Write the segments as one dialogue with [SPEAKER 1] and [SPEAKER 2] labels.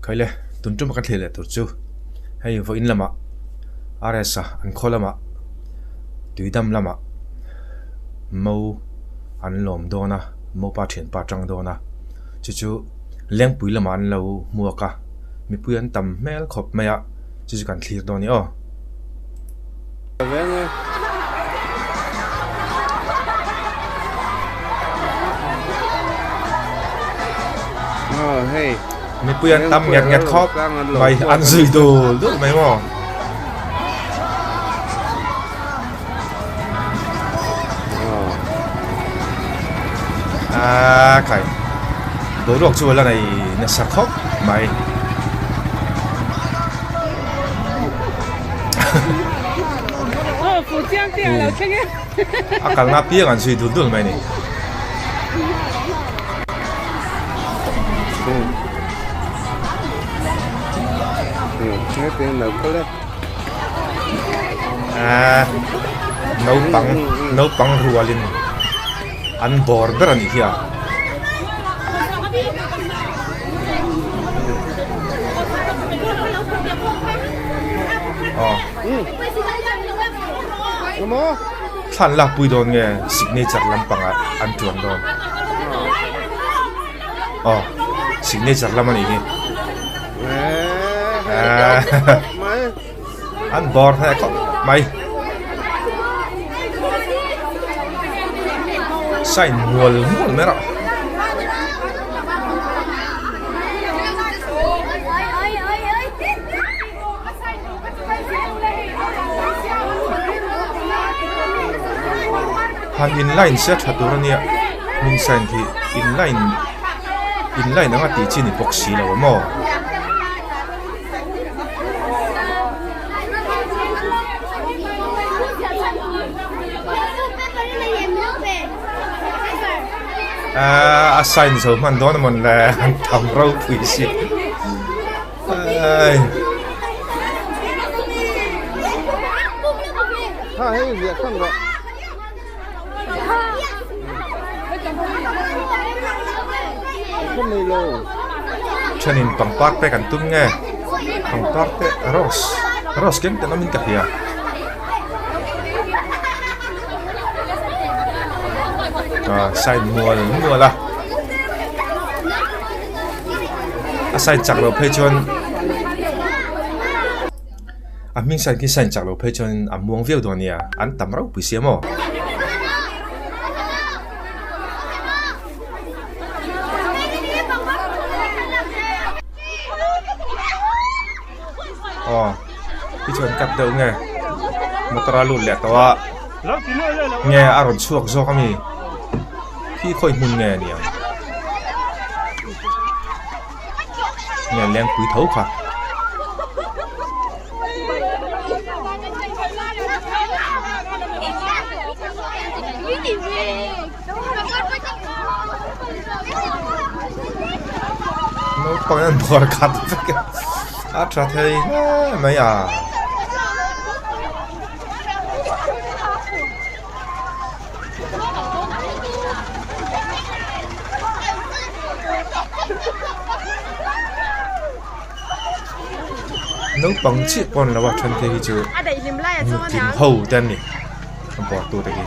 [SPEAKER 1] Khaile tun tum a kan thlir leh tur chu hei vawiin lamah RS a an khaw lamah tuidam lamah mo an lawm dawn a mopa thianpa tang dawn a chu chu lengpui lamah an lo hmuak a mipui an tam hmel khawp mai a chu chu kan thlir dawn a ni aw. Mipui an tam nget nget khawp mai an zui dul dul mai maw. A khai boruak chu a la nei nasa khawp mai. A kalna apiang an zui dul dul mai a ni. Naupang naupang rualin an bawr ber a nih hi a. Thla an lakpui dawn nge signature lampangah an tuan dawn aw signature lam a nih hi an bawr hneh khawp mai sign mual mual mai rawh. Han in line se tha tur ania hming sign khi in line in line anga tih chi ni bawk si lo a maw. Aaa a sign zo hman dawn a mawn le an tham ropui si. Ai.
[SPEAKER 2] Ha hei ziah khan rawh. Ka nei lo.
[SPEAKER 1] Thenin pangpar te kan tum nge pangpar te rose rose keng ten awmin ka hria. Ah sign mual mual a. A sign chak loh phei chuan a hming sign khi sign chak loh phei chuan a muang viau dawn ania an tam ropui sia maw. Aw hi chuan cut deuh nge motor a lut leh tawh a nge a rawn chhuak zawk ami khi khawi hmun nge a niang nge lengpui tho kha. Naupang an buar khat vek a a tha thei hle mai a. Naupang chiah pawh a ni lo a then te hi chu nutling ho te an ni a bawr tu te hi.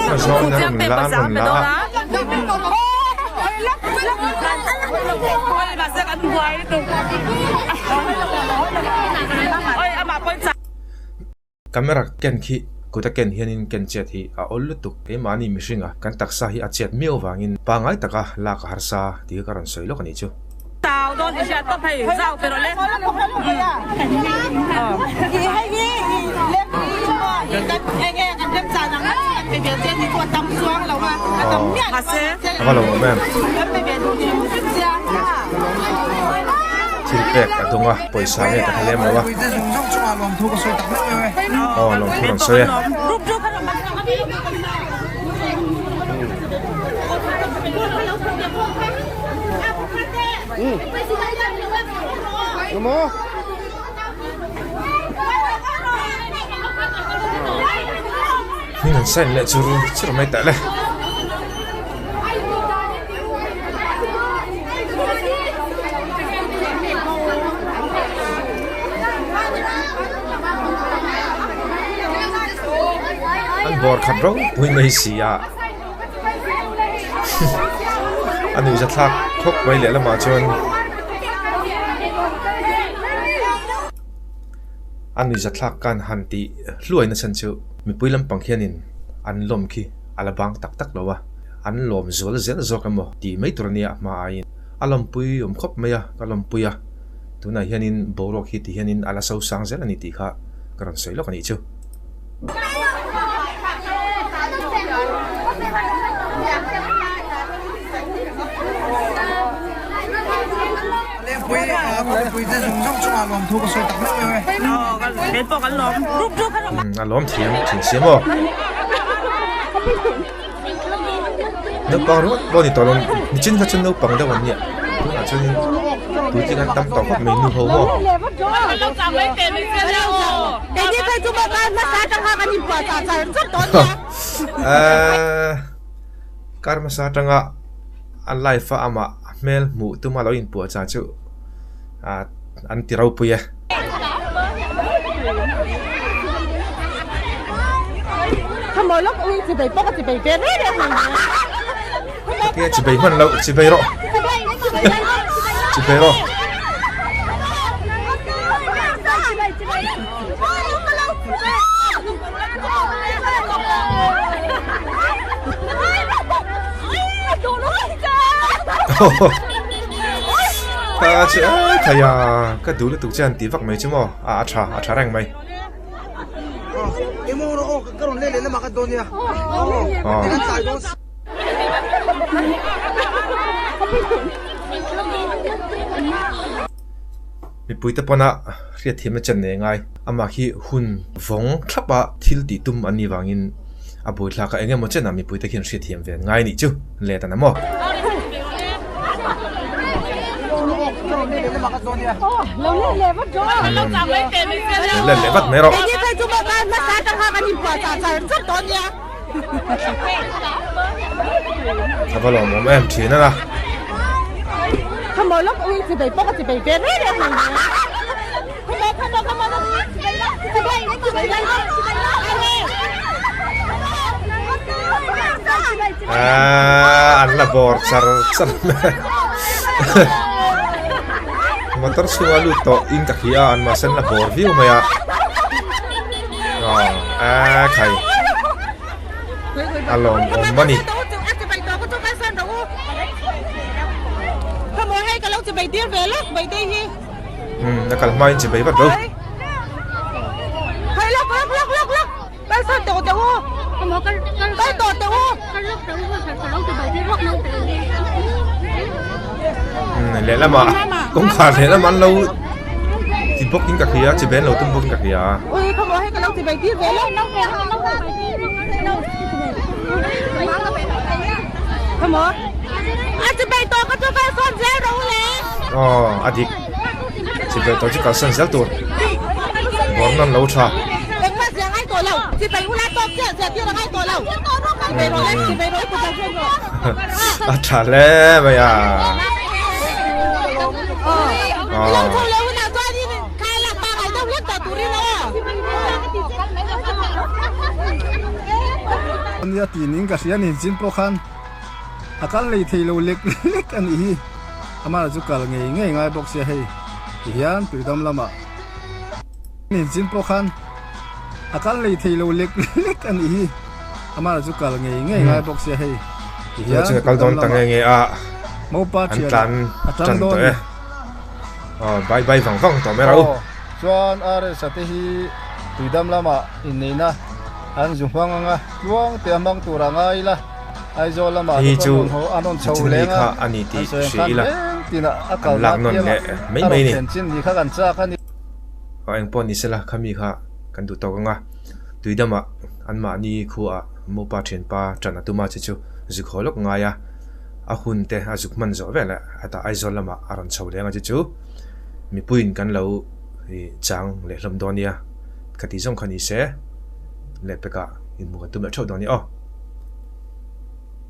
[SPEAKER 1] A zawng in a rawn la a rawn la a. Camera ken khi kut a ken hianin ken chet hi a awl lutuk. Keimahni mihringa kan taksa hi a chet miau vangin pangngai taka lak a harsa tih ka rawn sawi lawk a nih chu. A va lo awm em? Thil pek a dung a, pawisa nge ka hre lem lo a. Aw lawmthu rawn sawi e. Hming an sign leh chur chur mai tah le. An bawr khat ropui mai si a a nuihza thlak khawp mai lehlamah chuan a nuihza thlak kan han tih hluai na chhan chu mipui lampang hianin an lawm khi a la bang tak tak lo a an lawm zual zel zawk emaw tih mai tur a nia hma aiin a lawmpui awm khawp mai a ka lawmpui a tunah hianin boruak hi ti hianin a la so sang zel a ni tih kha ka rawn sawi lawk a nih chu. A lawm thiam thin si maw? Naupang ringawt pawh a ni tawh lo, nichin kha chuan naupang deuh an nia, tunah chuanin puitling an tam tawh khawp mai nu ho maw? Kar hmasa atanga a live a amah hmel hmuh tuma lo inpuahchah chu an ti ropui e. Tia chi bei hman lo chi bei rawh chi bei rawh. Ta che thei a ka duh lutuk che an tih vak mai chu maw a a tha a tha reng mai. Mipui te pawna hriatthiamna chen nei ngai amah khi hun vawng thlap a thil tih tum an nih vangin a buaithlak a eng emaw chenah mipui te khian hriatthiam ve an ngai anih chu let an awm aw. Let leh vat mai rawh. A va lawmawm em thin a na. Aaa an la bawr char char mai motor chhunga lut tawh in ka hria a an mahse an la bawr viau mai a aaa khai a lawmawm a ni. Umm a kal hmain chi bei vat ro. Umm lehlamah kawngkhar lehlamah an lo ti bawk in ka hria chi bai an lo tum bawk in ka hria. Aw a dik chibai tawh chu kalsan zel tur bawr nan lo tha. A tha hle mai a.
[SPEAKER 2] Nia tih ning ka hria ni chin pawh khan a kal lei thei lo lek lek a nih hi amah chu kal ngei ngei ngai bawk sia hei ti hian tuidam lamah ni chin pawh khan a kal lei thei lo lek lek a nih hi amah chu kal ngei ngei ngai bawk sia hei ti hian
[SPEAKER 1] tuidam lamah
[SPEAKER 2] mopa
[SPEAKER 1] an
[SPEAKER 2] thian
[SPEAKER 1] tlan
[SPEAKER 2] a tang
[SPEAKER 1] tan
[SPEAKER 2] dawn
[SPEAKER 1] tawh e.
[SPEAKER 2] ni.
[SPEAKER 1] Aw bye bye vang vang tawh mai rau.
[SPEAKER 2] Aw chuan RS-a te hi tuidam lamah inneihna an zu hmang anga tluang te a hmang tur a ngai ila Aizawl lamah
[SPEAKER 1] Hei
[SPEAKER 2] te
[SPEAKER 1] chu
[SPEAKER 2] chuan rawn haw an rawn chho
[SPEAKER 1] chin mi
[SPEAKER 2] leng a
[SPEAKER 1] kha a ni
[SPEAKER 2] an
[SPEAKER 1] tih
[SPEAKER 2] sawi ang
[SPEAKER 1] hria
[SPEAKER 2] khan
[SPEAKER 1] ila
[SPEAKER 2] reng tinah a
[SPEAKER 1] an
[SPEAKER 2] kalna
[SPEAKER 1] lak nawn
[SPEAKER 2] apiangah
[SPEAKER 1] leh mai
[SPEAKER 2] a
[SPEAKER 1] mai
[SPEAKER 2] rawn
[SPEAKER 1] ni.
[SPEAKER 2] thlen chin ni kha kan chak a ni.
[SPEAKER 1] Aw engpawh ni sela khami kha kan duh tawk anga tuidamah anmahni khuaah mopa thianpa tan a tum a che chu zuk haw lawk ngai a. A hun te a zuk hman zawh veleh hetah Aizawl lamah a rawn chho leng a chu chu mipuiin kan lo chang leh hlawm dawn nia. Khati zawng kha ni se lehpekah inhmuh kan tum leh theuh dawn nia aw.